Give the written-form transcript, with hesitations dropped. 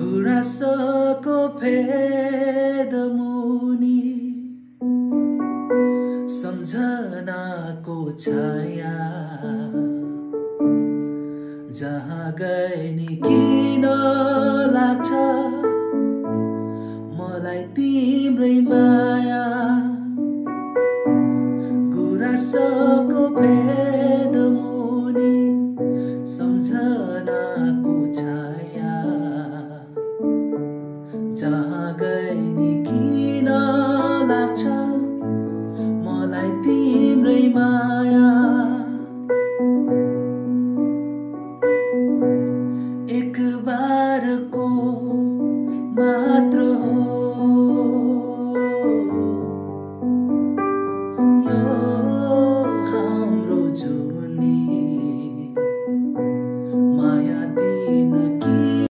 गुराँसको फेद मुनि सम्झनाको छाया जहाँ गए नि किन लाग्छ मलाई तिम्रै माया गुराँसको फेद मुनि सम्झनाको छाया जहाँ गए नि किन लाग्छ मलाई तिम्रै माया एक बारको